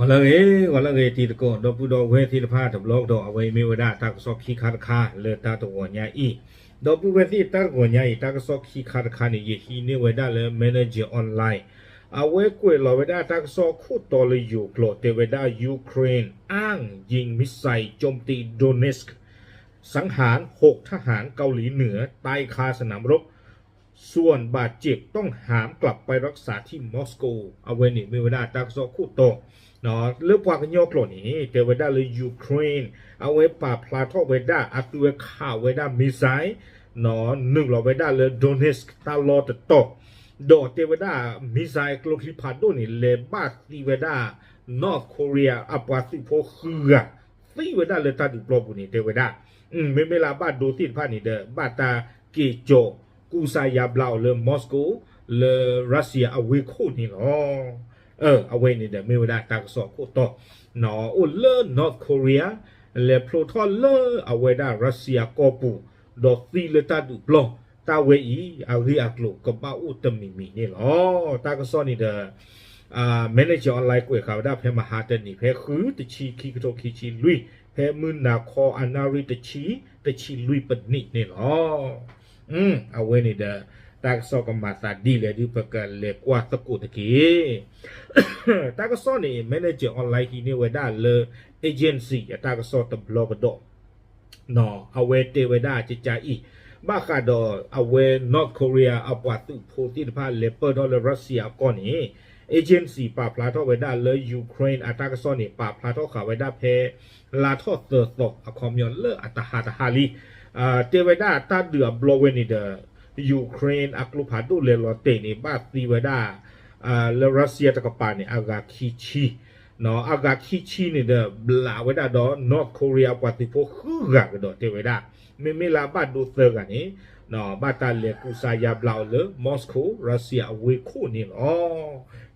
ဂီၤလၢအဂ့ၤ ဂီၤလၢအဂ့ၤ တံၤသကိး ဒီပုၢ်ဒီဝဲၢ်သ့ၣ်တဖၣ်တဘျီကဒီး အဝဲအံၤမ့ၢ်ဝဲဒၣ်တၢ်ကစီၣ်ခံခါတခါလၢတၢ်တဂီၤညါအံၤ, ဒီပုၢ်ဝဲၢ်သ့ၣ်တၢ်တဂီၤညါအံၤ တၢ်ကစီၣ်ခံခါတခါန့ၣ် ယဟံးန့ၢ်ဝဲဒၣ်လၢ Manager Online အဝဲကွဲးလီၤဝဲဒၣ်တၢ်ကစီၣ်ခိၣ်တီလၢယိၤကျိာ် တဲဝဲဒၣ် Ukraine อ้างยิงมิสไซล์โจมตี Donetsk สังหารหกทหารเกาหลีเหนือตายคาสนามรบ ส่วนบาดเจ็บต้องหามกลับไปรักษาที่มอสโก အဝဲန့ၣ်မ့ၢ်ဝဲဒၣ်တၢ်ကစီၣ်ခိၣ်တီ လၢပှၤကညီကျိာ်န့ၣ် တဲဝဲဒၣ်လၢ Ukraine အဝဲပာ်ဖျါထီၣ်ဝဲဒၣ် အသုဝဲခးဝဲဒၣ် missile နုာ်လီၤဝဲဒၣ်လၢ Donetsk တၢ်လီၢ်တတီၤ, ဒီးတဲဝဲဒၣ် missile ကျိချံဖးဒိၣ်န့ၣ် လဲၤဘၣ်သံဝဲဒၣ် North Korea အပှၤသုးဖိဃုဂၤ သံဝဲဒၣ်လၢတၢ်ဒုးပျီပူၤန့ၣ် တဲဝဲဒၣ် မ့မ့ၢ်လၢအဘၣ်ဒိသ့ၣ်တဖၣ်န့ၣ်ဒီး ဘၣ်တၢ်က့ၤကၠီၤကူစါယါဘျါအီၤလၢ Moscow လၢ Russia အဝ့ၢ်ခိၣ်န့ၣ်လီၤ. အဝဲန့ၣ်ဒီးမ့ၢ်ဝဲဒၣ်တၢ်ကစီၣ်ခိၣ်တီ အိၣ်လၢ North Korea လဲၤဖျိထီၣ်လၢအဝဲဒၣ် Russia ကီၢ်ပူၤ ဒီးသံလၢတၢ်ဒုးပျီ တၢ်ဝဲအံၤ အဂ့ၢ်အကျိၤကဘၣ်အိၣ်တမံၤမံၤန့ၣ်လီၤ. တၢ်ကစီၣ်န့ၣ်ဒီး Manager Online ကွဲးဃာ်ဝဲဒၣ်ဖဲမဟါတနံၤ ဖဲဃုတဆံခံကထိခံဆံလွံၢ် ဖဲမုၢ်နၤခီအနၣ်ရံၣ်တဆံ တဆံလွံၢ်ပနံးန့ၣ်လီၤ. အဝဲန့ၣ်ဒီး တၢ်ကစီၣ်ကမၤသးဒ်လဲၣ်ဒုး ပကလဲၤကွၢ်သကိးတက့ၢ်. တၢ်ကစီၣ်န့ၣ် Manager Online ဟံးန့ၢ်ဝဲဒၣ်လၢ agency အတၢ်ကစီၣ်တဘျီကဒီး အဝဲတဲဝဲဒၣ်ကကါအံၤ ဘၣ်ဃးဒီးအဝဲ North Korea အပှၤသုးဖိသ့ၣ်တဖၣ်လဲၤပၢၢ်ထီၣ်လၢ Russia အကီၢ်န့ၣ် agency ပာ်ဖျါထီၣ်ဝဲဒၣ်လၢ Ukraine အတၢ်ကစီၣ်န့ၣ် ပာ်ဖျါထီၣ်ဃာ်ဝဲဒၣ်ဖဲ လါထီၣ်သၢသီ အခီပညီလၢအတဟါတဟါလံ တဲဝဲဒၣ်တၢ်ဒုးအဘျီဝဲန့ၣ်ဒီး Ukraine အကျိဖးဒိၣ်လဲၤလီၤတဲာ်န့ၣ် ဘၣ်သံဝဲဒၣ် လၢ Russia တကပၤန့ၣ် အဂၤခံဆံ အဂၤခံဆံန့ၣ်ဒီး ဘျးဝဲဒၣ်ဒီး North Korea ပှၤသုးဖိဃုဂၤကဒီးတဲဝဲဒၣ် မ့မ့ၢ်လၢအဘၣ်ဒိသၢဂၤန့ၣ် ဘၣ်တၢ်လဲၤကူစါယါဘျါအီၤလၢ Moscow Russia အဝ့ၢ်ခိၣ်န့ၣ်လီၤ.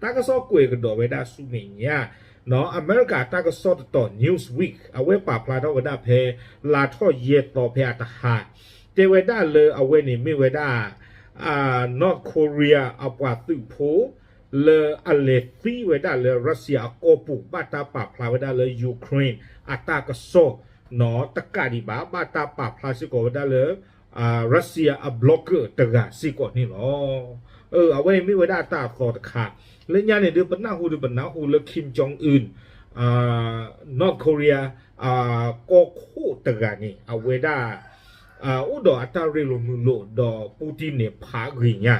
တၢ်ကစီၣ်ကွဲးကဒီးဝဲဒၣ်ဆူမဲာ်ညါ အမဲရကၤတၢ်ကစီၣ်တတီၤ Newsweek အဝဲပာ်ဖျါထီၣ်ဝဲဒၣ်ဖဲ လါထီၣ်ယဲၢ်သီဖဲအတဟါ တဲဝဲဒၣ်လၢအဝဲန့ၣ်မ့ၢ်ဝဲဒၣ် North Korea အပှၤသုးဖိ လၢအလဲၤသံဝဲဒၣ်လၢ Russia အကီၢ်ပူၤ ဘၣ်တၢ်ပာ်ဖျါဝဲဒၣ်လၢ Ukraine အတၢ်ကစီၣ် တကးဒံးဘၣ် ဘၣ်တၢ်ပာ်ဖျါစ့ၢ်ကီးဝဲဒၣ်လၢ Russia အ blogger တဂၤစ့ၢ်ကီးန့ၣ်လီၤ. အဝဲမ့ၢ်ဝဲဒၣ်တၢ်အသီတခါ လၢညါန့ၣ်ဒုး ပနၢ်ဟူဒုး ပနၢ်ဟူလၢ Kim Jong Un North Korea ကီၢ်ခိၣ်တဂၤန့ၣ် အဝဲဒၣ် အိၣ်ဒီးအတၢ်ရ့လိာ်မုာ်လိာ်ဒီး Putin န့ၣ် ဖးဂ့ၤညါ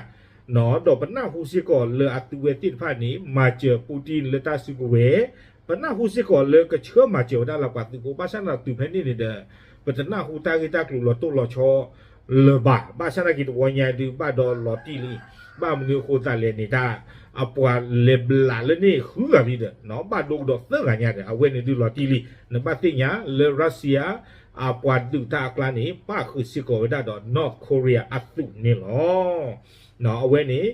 ဒီးပနၢ်ဟူစ့ၢ်ကီးလၢအသုဝဲသ့ၣ်တဖၣ်န့ၣ် မၤစၢၤ Putin လၢတၢ်စုကဝဲၤ, ပနၢ်ဟူစ့ၢ်ကီးလၢကဆှၢမၤစၢၤဝဲဒၣ်လၢပှၤသုးဖိ ဘၣ်ဆၣ်သနာ်က့တုၤဖဲန့ၣ်န့ၣ်ဒီး ပတနၢ်ဟူတၢ်ဂ့ၢ်တၢ်ကျိၤလီၤတိၢ်လီၤဆီလၢၤဘၣ်, ဘၣ်ဆၣ်သနာ်က့တဝီညါဒုး ဘၣ်ဒီးလီၤတံၢ်လံ, ဘၣ်မနုၤအဃိသတးလဲၣ်န့ၣ် တၢ်အပှၤလဲၤဘျးလၢန့ၣ်ဃုဂၤလံဒီး ဘၣ်ဒိကဒီးသၢဂၤညါဒီး အဝဲန့ၣ်ဒုးလီၤတံၢ်လံ, နဘၣ်သ့ၣ်ညါလၢ Russia အပှၤဒုးတၢ်အကျါန့ၣ် ပၣ်ဃုာ်စ့ၢ်ကီးဝဲဒၣ်ဒီး North Korea အသုးန့ၣ်လီၤ. အဝဲန့ၣ်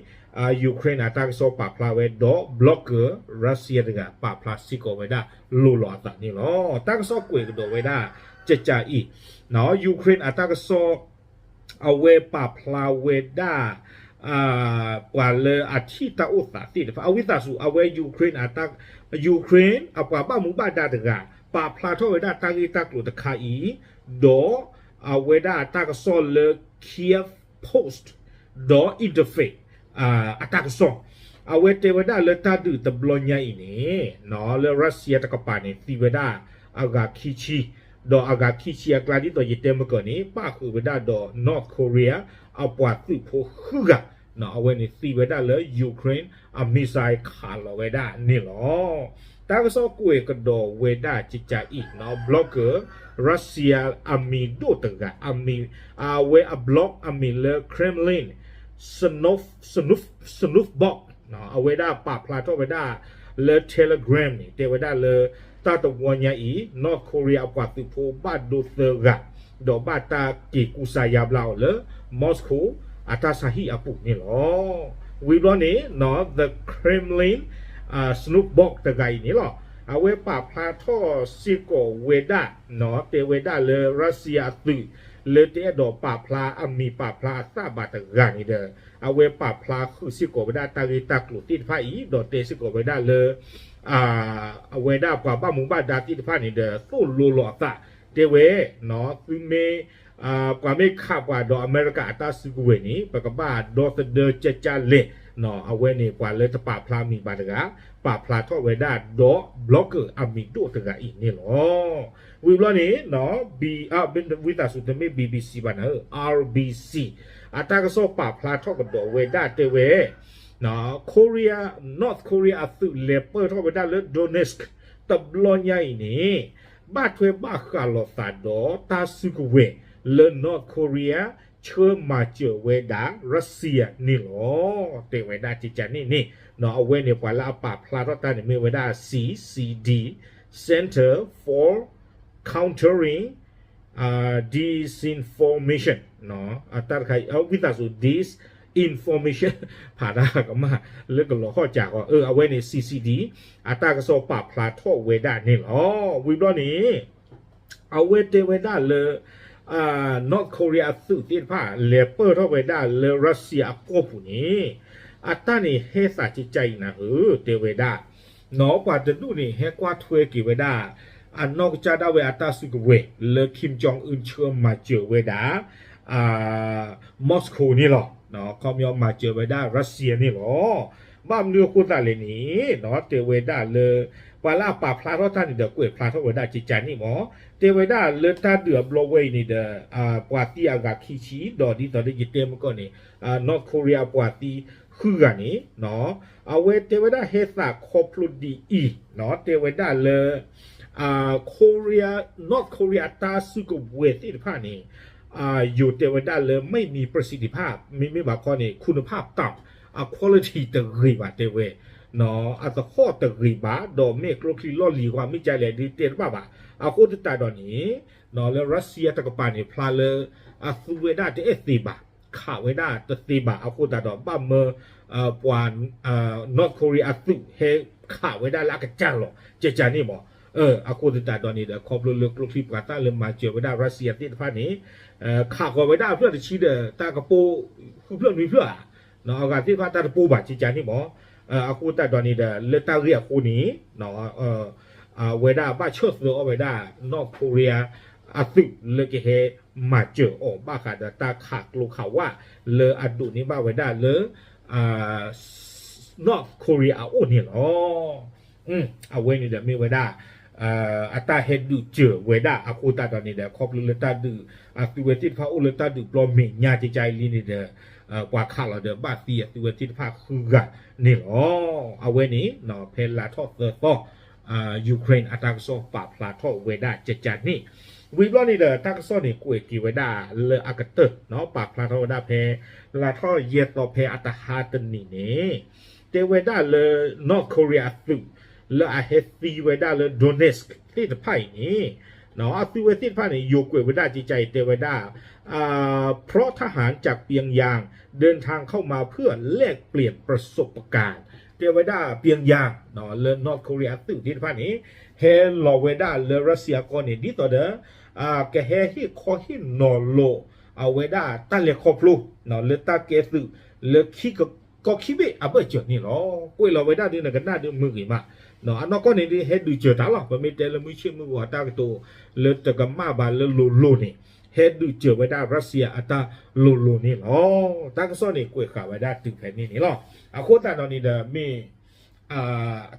Ukraine အတၢ်ကစီၣ်ပာ်ဖျါဝဲဒီး blogger Russia တဂၤပာ်ဖျါစ့ၢ်ကီးဝဲဒၣ်လိၤလီၤအသးန့ၣ်လီၤ. တၢ်ကစီၣ်ကွဲးကဒီးဝဲဒၣ် ကကးအံၤ Ukraine အတၢ်ကစီၣ် အဝဲပာ်ဖျါဝဲဒၣ် ပှၤလၢအထံၣ်တၢ်အိၣ်သးသ့ၣ်တဖၣ် အဝံသးစူၤ အဝဲ Ukraine အတၢ် Ukraine အပှၤဘၣ်မူဘၣ်ဒါတဂၤ ပာ်ဖျါထီၣ်ဝဲဒၣ်တၢ်ဂ့ၢ်တၢ်ကျိၤတခါအံၤ ဒီးအဝဲဒၣ်တၢ်ကစီၣ်လၢ Kyiv Post ဒီး Interfax အတၢ်ကစီၣ် အဝဲတဲဝဲဒၣ်လၢတၢ်ဒုးတဘျီညါအံၤန့ၣ် လၢ Russia တကပၤန့ၣ် သံဝဲဒၣ်အဂၤခံဆံ, ဒီးအဂၤခံဆံအကျါဒ်သိးယတဲမကၢၤန့ၣ် ပၣ်ဃုာ်ဝဲဒၣ်ဒီး North Korea အပှၤသုးဖိဃုဂၤ, အဝဲန့ၣ်သံဝဲဒၣ်လၢ Ukraine အ missile ခးလီၤဝဲဒၣ်န့ၣ်လီၤ. တၢ်ကစီၣ်ကွဲးကဒီးဝဲဒၣ်ကကးအံၤ blogger Russia အမံၤဒိၣ်တဂၤ အဝဲအ blog အမံၤလၢ Kremlin Snoop Snoop Snoopbot အဝဲဒၣ်ပာ်ဖျါထီၣ်ဝဲဒၣ်လၢ Telegram န့ၣ် တဲဝဲဒၣ်လၢ တၢ်တဝီညါအံၤ North Korea အပှၤသုးဖိဘၣ်ဒိသၢဂၤ ဒီးဘၣ်တၢ်က့ၤကူစါယါဘျါအီၤလၢ Moscow အတၢ်ဆါဟံၣ်အပူၤန့ၣ်လီၤ. ဝံၤဘျီန့ၣ် The Kremlin Snoopbot တဂၤအံၤန့ၣ်လီၤ. အဝဲပာ်ဖျါထီၣ်စ့ၢ်ကီးဝဲဒၣ် တဲဝဲဒၣ်လၢ Russia အသုး လၢတအဲၣ်ဒိးပာ်ဖျါအမံၤပာ်ဖျါအသးဘၣ်တဂၤန့ၣ်ဒီး အဝဲပာ်ဖျါဃုာ်စ့ၢ်ကီးဝဲဒၣ်တၢ်ဂ့ၢ်တၢ်ကျိၤသ့ၣ်တဖၣ်အံၤ ဒီးတဲစ့ၢ်ကီးဝဲဒၣ်လၢ အဝဲဒၣ်ပှၤဘၣ်မူဘၣ်ဒါသ့ၣ်တဖၣ်န့ၣ်ဒီး သိၣ်လိလီၤအသး တဲဝဲ, သုမ့ၢ် ပှၤမ့ၢ်ခးပှၤဒီးအမဲရကၤအတၢ်စုကဝဲၤန့ၣ် ပကဘၣ်ဒီသဒၢကၠၢ်ကၠၢ်လဲၣ်. အဝဲန့ၣ် ပှၤလၢတပာ်ဖျါမံၤဘၣ်တဂၤ ပာ်ဖျါထီၣ်ဝဲဒၣ်ဒီး blogger အမံၤဒိၣ်တဂၤအံၤန့ၣ်လီၤ. ဝံၤဘျီန့ၣ် ဝံသးစူၤတမ့ၢ် BBC ဘၣ်နၤဧၢ, RBC အတၢ်ကစီၣ်ပာ်ဖျါထီၣ်ကဒီးဝဲဒၣ်တဲဝဲ Korea, North Korea အသုးလဲၤပၢၢ်ထီၣ်ဝဲဒၣ်လၢ Donetsk တဘျီညါအံၤန့ၣ် ဘၣ်ထွဲဘၣ်ဃးလိာ်သးဒီးတၢ်စုကဝဲၤလၢ North Korea ဆှၢမၤစၢၤဝဲဒၣ် Russia န့ၣ်လီၤ. တဲဝဲဒၣ်ကကန့ၣ်န့ၣ် အဝဲန့ၣ်ပှၤလၢအပာ်ဖျါထီၣ်တၢ်န့ၣ်မ့ၢ်ဝဲဒၣ် C C D, Center for Countering Disinformation တၢ်တခါ ဝံသးစူၤ disinformation ဖးဒၣ်ကမၣ်လၢကလီၤဟီၣ်ကၢ်ဃီ အဝဲန့ၣ် C C D အတၢ်ကစီၣ်ပာ်ဖျါထီၣ်ဝဲဒၣ်န့ၣ်လီၤ. ဝံၤဘျီန့ၣ် အဝဲတဲဝဲဒၣ်လၢ North Korea အသုးသ့ၣ်တဖၣ် လဲၤပၢၢ်ထီၣ်ဝဲဒၣ်လၢ Russia အကီၢ်ပူၤန့ၣ် အတၢ်န့ၣ်ဟဲသးကကအံၤနၤဧၢ တဲဝဲဒၣ် နီၢ်ပှၤတဒူၣ်န့ၣ် ဟဲကွၢ်ထွဲက့ၤဝဲဒၣ် အနီၢ်ကစၢ်ဒၣ်ဝဲအတၢ်စုကဝဲၤလၢ Kim Jong Un ဆှၢမၤစၢၤဝဲဒၣ် Moscow န့ၣ်လီၤ. ခီပညီမၤစၢၤဝဲဒၣ် Russia န့ၣ်လီၤ. ဘၣ်မနုၤအဃိသတးလဲၣ်န့ၣ် တဲဝဲဒၣ်လၢ ပှၤလၢအပာ်ဖျါထီၣ်တၢ်န့ၣ်ဒီး ကွဲးဖျါထီၣ်ဝဲဒၣ်ကကန့ၣ်မ့ၢ် တဲဝဲဒၣ်လၢတၢ်ဒုးအဘျီဝဲအံၤန့ၣ်ဒီး ပှၤသံအဂၤခံဆံ ဒီးဒ်သိးဒီးယတဲမကီၢ်န့ၣ် North Korea အပှၤသံဃုဂၤန့ၣ် အဝဲတဲဝဲဒၣ်ဟဲသးခီဖျိဒ်အံၤ တဲဝဲဒၣ်လၢ Korea, North Korea အတၢ်စုကဝဲၤသ့ၣ်တဖၣ်န့ၣ် ယိၤတဲဝဲဒၣ်လၢ ไม่มีประสิทธิภาพ မ့မ့ၢ်ဘၣ်ခီန့ၣ် คุณภาพต่ำ အ quality တဂ့ၤဘၣ်တဲဝဲ အသဟီၣ်တဂ့ၤဘၣ် ဒီးမ့ၢ်ကျိချံလီၢ်လံၤဃီမ့ၢ်ကလဲၣ်ဒ်တဲတဘၣ်ဘၣ်. အဃိသတးဒီးန့ၣ် လၢ Russia တကပၤန့ၣ် ဖျါလၢ အသူဝဲဒၣ်တအဲၣ်သ့ဘၣ် ခးဝဲဒၣ်တသ့ဘၣ် အဃိသတးဒီး ဘၣ်မၢ ပှၤ North Korea အသုးဟဲခးဝဲဒၣ်လၢအကစၢ်လီၤ ကကန့ၣ်မ့ၢ် အဃိသတးဒီးန့ၣ်ဒီး ခီဖျိလၢကျိချံပှၤသၣ်လၢမၤစၢၤဝဲဒၣ် Russia သ့ၣ်တဖၣ်န့ၣ် ခးဃီၤဝဲဒၣ်အဖျၢၣ်တဆံဒီး တၢ်ကပိၢ်ဃုဖျၢၣ်နွံဖျၢၣ်ဧါ အဂၤသ့ၣ်တဖၣ်တၢ်တပိၢ်ဘၣ်ကကန့ၣ်မ့ၢ် အဃိသတးဒီးန့ၣ်ဒီး လၢတၢ်ဂ့ၢ်အဃိန့ၣ် အဝဲဒၣ်ဘၣ်ဆၢၣ်သၢအီၤဝဲဒၣ် North Korea အသုးလၢကဟဲမၤစၢၤအီၤ ဘၣ်ဃးဒီးတၢ်ခးကျိခးဝၣ်လၢအဒိးန့ၢ်ဘၣ်ဝဲဒၣ်လၢ North Korea အအိၣ်န့ၣ်လီၤ. အဝဲန့ၣ်ဒီးမ့ၢ်ဝဲဒၣ် အတၢ်ဟဲဒုးစၢၤဝဲဒၣ်အဃိသတးဒီးန့ၣ်ဒီး ခီဖျိလၢတၢ်ဒုး အသုဝဲသ့ၣ်တဖၣ်အိၣ်လၢတၢ်ဒုးပျီမဲာ်ညါကကအံၤလံန့ၣ်ဒီး ပှၤခးလီၤဒီးဘၣ်သံအသုဝဲသ့ၣ်တဖၣ်ဃုဂၤန့ၣ်လီၤ. အဝဲန့ၣ် ဖဲလါထီၣ်သၢသီ Ukraine အတၢ်ကစီၣ်ပာ်ဖျါထီၣ်ဝဲဒၣ်ကကန့ၣ် ဝံၤဘျီန့ၣ်ဒီး တၢ်ကစီၣ်န့ၣ်ကွဲးက့ၤဝဲဒၣ်လၢအကတၢၢ် ပာ်ဖျါထီၣ်ဝဲဒၣ်ဖဲ လါထီၣ်ယဲၢ်သီဖဲအတဟါတနံၤန့ၣ် တဲဝဲဒၣ်လၢ North Korea အသုး လၢအဟဲသံဝဲဒၣ်လၢ Donetsk သ့ၣ်တဖၣ်အံၤန့ၣ် အသုဝဲသ့ၣ်တဖၣ်န့ၣ် ယိၤကွဲးဝဲဒၣ်ကကအံၤတဲဝဲဒၣ် เพราะทหารจากเปียงยางเดินทางเข้ามาเพื่อแลกเปลี่ยนประสบการณ์ တဲဝဲဒၣ် Pyongyang လၢ North Korea အသုးသ့ၣ်တဖၣ်န့ၣ် ဟဲလီၤဝဲဒၣ်လၢ Russia ကီၢ်န့ၣ် ဒ်သိးဒီး ကဟဲဟ့ၣ်ခီဟ့ၣ်နီၤလိာ် အဝဲဒၣ်တၢ်လဲၤခီဖျိ လၢတၢ်ကဲသုး လၢခံက ကီၢ်ခံဘ့ၣ်အဘၢၣ်စၢၤန့ၣ်လီၤ. ကွဲးလီၤဝဲဒၣ်ဒ်နကနၣ်ဒ်မုာ်ဂ့ၤမး အနီၢ်ကီၢ်န့ၣ်ဒ်ဟဲဒုးစၢၤတၢ်လီၤ. ပမ့ၢ်တဲလၢမုၢ်ဆ့ၣ်မုၢ်ဂီၤအတၢ်ကတိၤ လၢတကမၣ်ဘၣ်လၢလိၤလိၤန့ၣ် ဟဲဒုးစၢၤဝဲဒၣ် Russia အတၢ်လိၤလိၤန့ၣ်လီၤ. တၢ်ကစီၣ်န့ၣ်ကွဲးဃာ်ဝဲဒၣ်တုၤဖဲန့ၣ်န့ၣ်လီၤ. အဃိသတးဒီးန့ၣ်ဒီးမ့ၢ်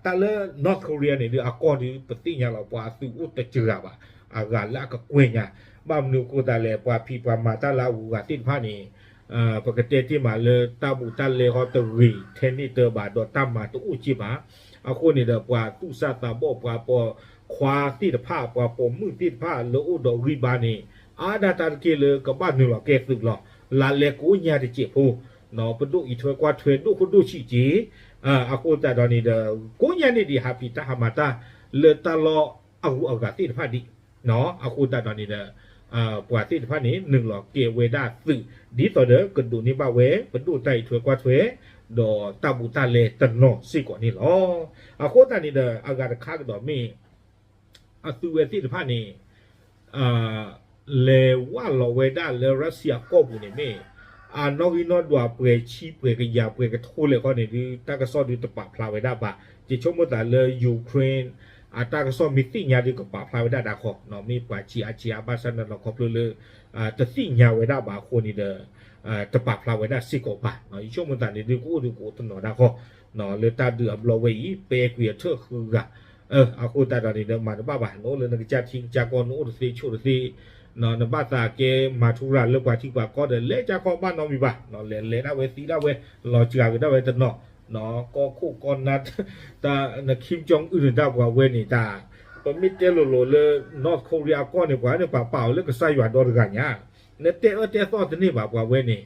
တၢ်လၢ North Korea န့ၣ်ဒ်အကီၢ်ဒ်ပသ့ၣ်ညါလီၤ ပှၤအသုးအိၣ်တစှၤဘၣ် အဂၤလၢအကကွဲၢ်ညါ ဘၣ်မနုၤအဃိသတးလဲၣ် ပှၤဖံးပှၤမၤတၢ်လၢအဂုၤအဂၤသ့ၣ်တဖၣ်န့ၣ် ပကတဲတ့ၢ်မးလၢတၢ်ဘူးတၢ်လဲဟီတဂ့ၤထဲန့ၣ်တဘၣ်ဒီးတၢ်မၤတအိၣ်က့ဘၣ်. အဃိန့ၣ်ဒီးပှၤသူၣ်စၢ်သးဘီၣ် ပှၤပိာ်ခွါသ့ၣ်တဖၣ် ပှၤပိာ်မုၣ်သ့ၣ်တဖၣ်လၢအိၣ်ဒီးဂံၢ်ဘါန့ၣ် အါဒၣ်တၢ်တက့ၢ်လၢကဘၣ်နုာ်လီၤကဲသုးလီၤ. လါလဲကိးညါတစဲးဖိ ပဒိၣ်အံးထွဲကွၢ်ထွဲဒိၣ်ခိၣ်ဒိၣ်ဆံးက့ အဃိသတးဒီးန့ၣ်ဒီး ကိးညါန့ၣ်ဒ်ဟးဖံးတၢ်ဟးမၤတၢ်လၢတၢ်လီၢ်အဂုၤအဂၤသ့ၣ်တဖၣ်ဒံး အဃိသတးဒီးန့ၣ်ဒီး ပှၤသ့ၣ်တဖၣ်န့ၣ် နုာ်လီၤကဲဝဲဒၣ်သုး ဒ်သိးဒီးကဒိးန့ၢ်ဘၣ်ဝဲ ပဒိၣ်တၢ်အံးထွဲကွၢ်ထွဲ ဒီးတၢ်ဘူးတၢ်လဲတနီၤစ့ၢ်ကီးန့ၣ်လီၤ. အဃိသတးန့ၣ်ဒီး အဂၤတခါကဒီးမ့ၢ် အသုဝဲသ့ၣ်တဖၣ်န့ၣ် လဲၤဝၢ်လီၤဝဲဒၣ်လၢ Russia ကီၢ်ပူၤန့ၣ်မ့ၢ် အနီၣ်ဂံၢ်နီၣ်ဒွးပှဲၤဆံပှဲၤကယၤပှဲၤကထိလဲၣ်ခီန့ၣ်ဒုး တၢ်ကစီၣ်ဒုးတပာ်ဖျါဝဲဒၣ်ဘၣ်. ယဆိကမိၣ်သးလၢ Ukraine အတၢ်ကစီၣ်မ့ၢ်သ့ၣ်ညါဒုးကပာ်ဖျါဝဲဒၣ်ဒၣ်ခီ, မ့ၢ်ပှၤဆံးအါဆံးအါဘၣ်ဆၣ်န့ၣ်လီၤ ခီဖျိလၢ တသ့ၣ်ညါဝဲဒၣ်ဘၣ်အဃိန့ၣ်ဒီး တပာ်ဖျါဝဲဒၣ်စ့ၢ်ကီးဘၣ်. ယဆိကမိၣ်သးန့ၣ်ဒုး ကအိၣ်ဒုးကအိၣ်တနီၤဒၣ်ခီ လၢတၢ်ဒုးအဘျီဝဲအံၤ ပဲကွံာ်အထၢၣ်ဃုဂၤ အဃိသတးဒီးန့ၣ်ဒီး မၤတဘၣ်ဘၣ်, နအိၣ်လၢနကစၢ်ထံကစၢ်ကီၢ် နအိၣ်တသ့ဆိၣ်တသ့, နဘၣ်သးကဲမၤထူရၤလၢပှၤထံပှၤကီၢ်ဒီး လဲၤကၢ်ခီဘၣ်နီတမံၤဘၣ်, လဲၤလဲၤဒၣ်ဝဲသံဒၣ်ဝဲ လီၤစှၤက့ၤဒၣ်ဝဲတနီၤ, ကီၢ်ခိၣ်ကီၢ်နၢ် တၢ် န Kim Jong Un န့ၣ် တၢ်ပှၤဝဲန့ၣ်တၢ် ပမ့ၢ်တဲလိၤလိၤလၢ North Korea အကီၢ်န့ၣ် ပှၤန့ၣ် ပှၤပာ်အီၤလၢကစၢ်ယွၤဒီတဂၤညါ, နတဲအၢတဲသီတန့ၢ်ဘၣ်ပှၤဝဲန့ၣ်,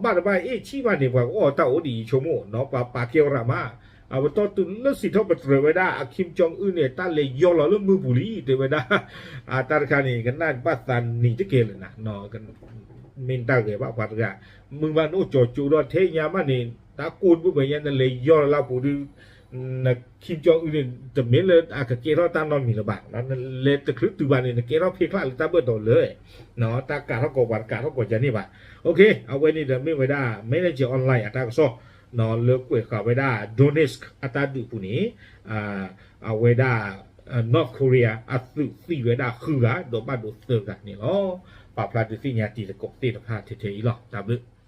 ဘၣ်တဘၣ်အ့ၣ်ဆံးဘၣ်န့ၣ် ပှၤကအီၣ်တၢ်အိၣ်ဒ်အံၤဆိကမိၣ်နီၤ ပှၤပာ်ကဲအီၤရၣ်မး, အပတီၢ်တုၤလၢစံးထီၣ်ပတြၢၤဝဲဒၣ် အ Kim Jong Un န့ၣ် တၢ်လဲၤယီၢ်လီၤလၢမုၢ်ပူၤလံ တဲဝဲဒၣ်, အတၢ်တခါန့ၣ် ကနၣ်ဘၣ်သးနံၤတကဲလၢၤနၤ မ့ၢ်တၢ်ဂဲၤဘၣ်ပှၤတဂၤ, မုၢ်ဘၣ်နအိၣ်ကၠီၤကၠိဒီးထဲညါမးန့ၣ် တၢ်ကိၢ်တဘၣ်ဘၣ်ညါ နလဲၤယီၢ်လၢလၢပူၤဒုး, န Kim Jong Un န့ၣ် တမ့ၢ်လၢအကကဲထီၣ်တၢ်နီတမံၤလၢၤဘၣ်, နလဲၤတချုးတုၤဘၣ်န့ၣ် နကဲထီၣ်ဖ့ချၣ်လၢတၢ်ဘၢၣ်တီၤလၢာ်, တၢ်ကးထီၣ်ကိးပှၤတကးထီၣ်ကိးယၤန့ၣ်ဘၣ်. အဝဲန့ၣ်ဒီးမ့ၢ်ဝဲဒၣ် Manager Online အတၢ်ကစီၣ် လၢကွဲးဃာ်ဝဲဒၣ် Donetsk အတၢ်ဒုးပူၤန့ၣ် အဝဲဒၣ် North Korea အသုးသံဝဲဒၣ်ဃုဂၤ ဒီးဘၣ်ဒိသၢဂၤန့ၣ်လီၤ. ပာ်ဖျါဒုးသ့ၣ်ညါတံၤသကိးသ့ၣ်တဖၣ်ထဲထဲအံၤလီၤ. တၢ်ဘျုး